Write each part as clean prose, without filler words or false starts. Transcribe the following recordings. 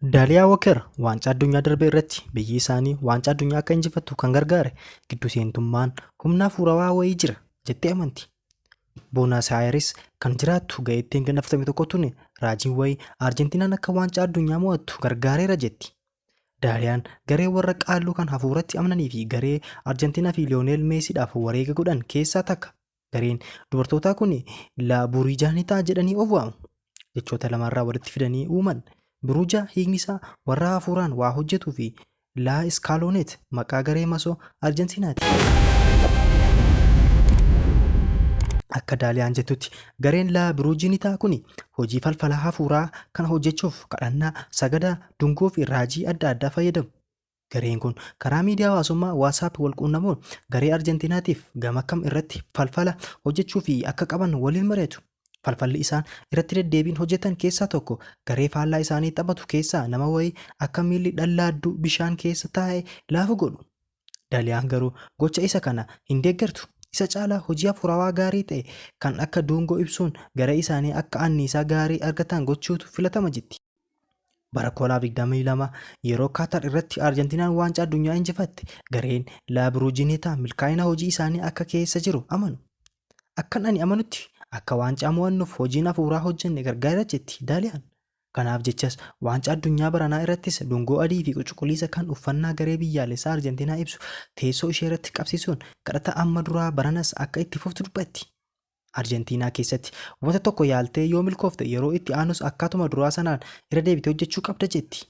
Daaliyaa Wooker waancaa addunyaa darbe irratti biyyi isaanii waancaa addunyaa akka injifattu kan gargaare giddu seentummaan humna hafuurawaa wayii jira jettee amanti. Buenos Aires kan jiraattu ga'eettiin ganna 41 tuni raajiin wayii Arjentiinaan akka waancaa addunyaa mo'attu gargaareera jetti. Daaliyaan garee warra qaalluu kan hafuuratti amananii fi garee Arjentiinaa fi Liyoonel Meesiidhaaf wareega godhan keessaa takka. Gareen dubartootaa kun La Burijaanitaa jedhanii of waamu. Jechoota lamarraa walitti fidanii uuman. Buruja hiikni isaa warra hafuuraan waa hojjetuu fi La Iskaalonet maqaa garee masoo Arjentiinaati. Akka Daaliyaan jettutti gareen La Burujinitaa kun hojii falfala hafuuraa kana hojjechuuf kadhannaa, sagadaa, dungoo fi raajii adda addaa fayyadamu. Gareen kun karaa miidiyaa hawaasummaa WhatsApp wal quunnamuun garee Arjentiinaatiif gama kam irratti falfala hojjechuu fi akka qaban waliin mari'atu. Falfalli isaan irratti deddeebiin hojjetan keessaa tokko garee faallaa isaanii taphatu keessaa nama wayii akka miilli dhallaadduu bishaan keessa taa'e laafu godhu. Daaliyaan garuu gocha isa kana hin deeggartu. Isa caalaa hojii hafuurawaa gaarii ta'e kan akka dungoo ibsuun garee isaanii akka anniisaa gaarii argatan gochuutu filatama jetti. Bara 2022 yeroo Kaatar irratti Arjentiinaan waancaa addunyaa injifatte gareen La Burujinitaa milkaa'ina hojii isaanii akka keessa jiru amanu. Akkan ani amanutti akka waancaa mo'annuuf hojiin hafuuraa hojjenne gargaara jetti Daaliyaan. Kanaaf jechas waancaa addunyaa baranaa irrattis dungoo adii fi cuquliisa kan uffannaa garee biyyaalessaa Arjentiinaa ibsu teessoo ishee irratti qabsiisuun kadhata amma duraa baranas akka itti fuftu dubbatti. Arjentiinaa keessatti wanta tokko yaaltee yoo milkoofte yeroo itti aanus akkaatuma duraa sanaan irra deebitee hojjechuu qabda jetti.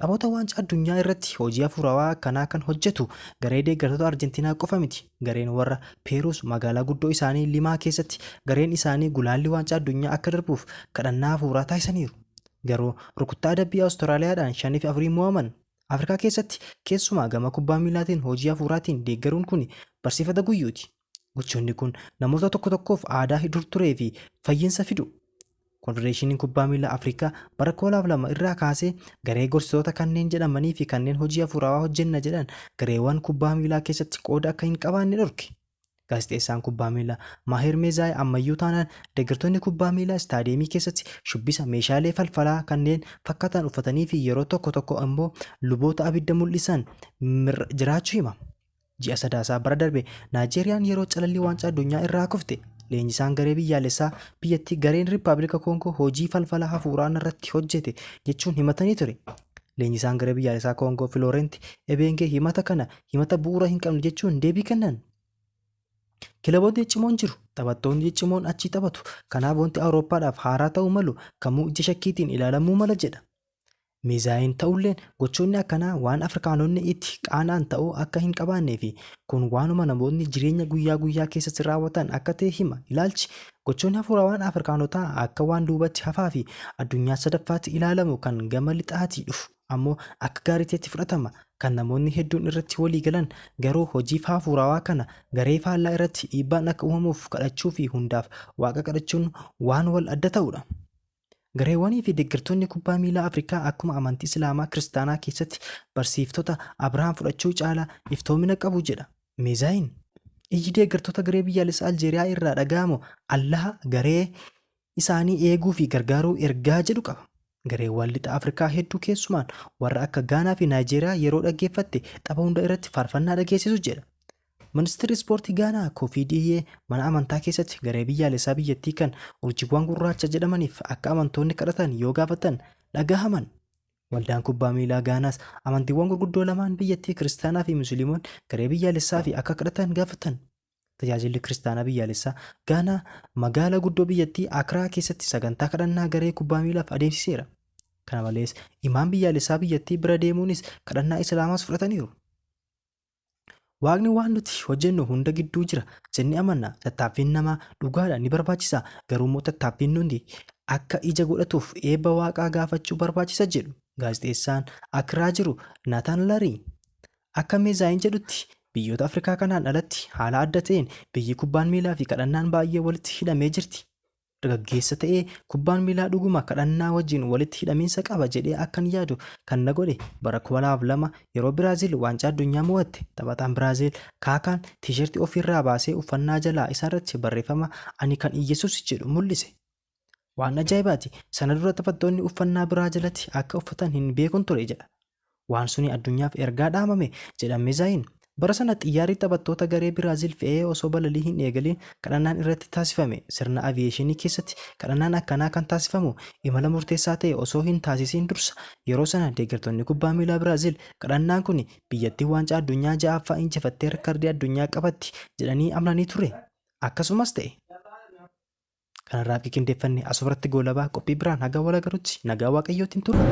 Taphoota waancaa addunyaa irratti hojii hafuurawaa akkanaa kan hojjetu garee deeggartoota Arjentiinaa qofa miti. Gareen warra Peeruus magaalaa guddoo isaanii Limaa keessatti gareen isaanii gulaalli waancaa addunyaa akka darbuuf kadhannaa hafuuraa taasisaniiru. Garuu rukuttaa adabbii Awustiraaliyaadhaan 5-4 mo'aman. Afrikaa keessatti keessumaa gama kubbaa miilaatiin hojii hafuuraatiin deeggaruun kun barsiifata guyyuuti. Gochoonni kun namoota tokko tokkoof aadaa dur turee fi fayyinsa fidu. Konfedereeshiniin Kubbaa Miilaa Afrikaa bara 2002 irraa kaasee garee gorsitoota kanneen jedhamanii fi kanneen hojii hafuurawaa hojjenna jedhan gareewwan kubbaa miilaa keessatti qooda akka hin qabaanne dhorke. Gaazexeessaan kubbaa miilaa Maaher Meezaay ammayyuu taanaan deeggartoonni kubbaa miilaa istaadiyeemii keessatti shubbisa meeshaalee falfalaa kanneen fakkaatan uffatanii fi yeroo tokko tokko immoo luboota abidda mul'isan jiraachuu hima. Ji'a Sadaasaa bara darbe Naayijeeriyaan yeroo calallii waancaa addunyaa irraa kufte leenjisaan garee biyyaalessaa biyyattii gareen Riippaabilika Koongoo hojii falfala hafuuraa irratti hojjete jechuun himatanii ture. Leenjisaan garee biyyaalessaa Koongoo Filoorent Ebeengee himata kana himata bu'uura hin qabne jechuun deebii kennan. Kilaboonni ciccimoon jiru. Taphattoonni ciccimoon achii taphatu. Kanaaf wanti Awurooppaadhaaf haaraa ta'uu malu kamuu ija shakkiitiin ilaalamuu mala jedha. Meezaayin ta'ulleen gochoonni akkanaa waan Afrikaanonni itti qaana'an ta'uu akka hin qabaannee fi kun waanuma namoonni jireenya guyyaa guyyaa keessatti raawwatan akka ta'e hima. Ilaalchi gochoonni hafuurawaan Afrikaanotaa akka waan duubatti hafaa fi addunyaa sadaffaatti ilaalamu kan gama lixaatii dhufu ammoo akka gaariitti fudhatama. Kan namoonni hedduun irratti walii galan garuu hojii hafuurawaa kana garee faallaa irratti dhiibbaan akka uumamuuf kadhachuu fi hundaaf waaqa kadhachuun waan wal adda ta'udha. Gareewwanii fi deeggartoonni kubbaa miilaa Afrikaa akkuma amantii Islaamaa Kiristaanaa keessatti barsiiftota Abrahaam fudhachuu caalaa iftoomina qabu jedha Meezaayin. Iyyi deeggartoota garee biyyaalessaa Aljeeriyaa irraa dhaga'amu Allaha garee isaanii eeguu fi gargaaruu ergaa jedhu qaba. Gareewwan lixa Afrikaa hedduu keessumaan warra akka Gaanaa fi Naayijeeriyaa yeroo dhaggeeffatte tapha hunda irratti faarfannaa dhageessisu jedha. Ministeerri Ispoortii Gaanaa Koofii Diiyyee mana amantaa keessatti garee biyyaalessaa biyyattii kan urjiiwwan gurraacha jedhamaniif akka amantoonni kadhatan yoo gaafatan dhagahaman. Waldaan kubbaa miilaa Gaanaas amantiiwwan gurguddoo lamaan biyyattii kiristaanaa fi musliimonni garee biyyaalessaa fi akka kadhatan gaafatan. Tajaajilli kiristaanaa biyyaalessaa Gaanaa magaala guddoo biyyattii Akraa keessatti sagantaa kadhannaa garee kubbaa miilaaf adeemsiseera. Kana malees imaam biyyaalessaa biyyattii bira deemuunis kadhannaa Islaamaas fudhataniiru. Waaqni waan nuti hojjennu hunda gidduu jira jennee amanna. Tattaaffiin namaa dhugaadha ni barbaachisa. Garuu immoo tattaaffiin nuti akka ija godhatuuf eebba waaqaa gaafachuu barbaachisa jedhu gaazexeessaan Akiraa jiru Naataan Larii. Akka Meezaayin jedhutti biyyoota Afrikaa kanaan alatti haala adda ta'een biyyi kubbaan miilaa fi kadhannaan baay'ee walitti hidhamee jirti. Dargaggeessa ta'ee kubbaan miilaa dhuguma kadhannaa wajjin walitti hidhamiinsa qaba jedhee akkan yaadu kan na godhe bara 2002 yeroo Biraazil waancaa addunyaa mo'atte taphataan Biraazil Kaakaan tiishertii ofiirraa baasee uffannaa jalaa isaarratti barreeffama ani kan Iyyesuus jedhu mul'ise. Waan ajaa'ibaati. Sana dura taphattoonni uffannaa biraa jalatti akka uffatan hin beekun ture jedha. Waan suni addunyaaf ergaa dhaamame jedha Mezaayin. Bara sana xiyyaarri taphattoota garee Biraazil fe'ee osoo balalii hin eegaliin kadhannaan irratti taasifame. Sirna aviyeeshinii keessatti kadhannaan akkanaa kan taasifamu imala murteessaa ta'e osoo hin taasisiin dursa. Yeroo sana deeggartoonni kubbaa miilaa Biraazil kadhannaan kun biyyattiin waancaa addunyaa ja'affaa injifattee rikkardii addunyaa qabatti jedhanii amananii ture. Akkasumas ta'e. Kanarraaf qindeeffanne asumarratti goolabaa qophii biraan haga wal agarutti nagaa waaqayyootiin tura.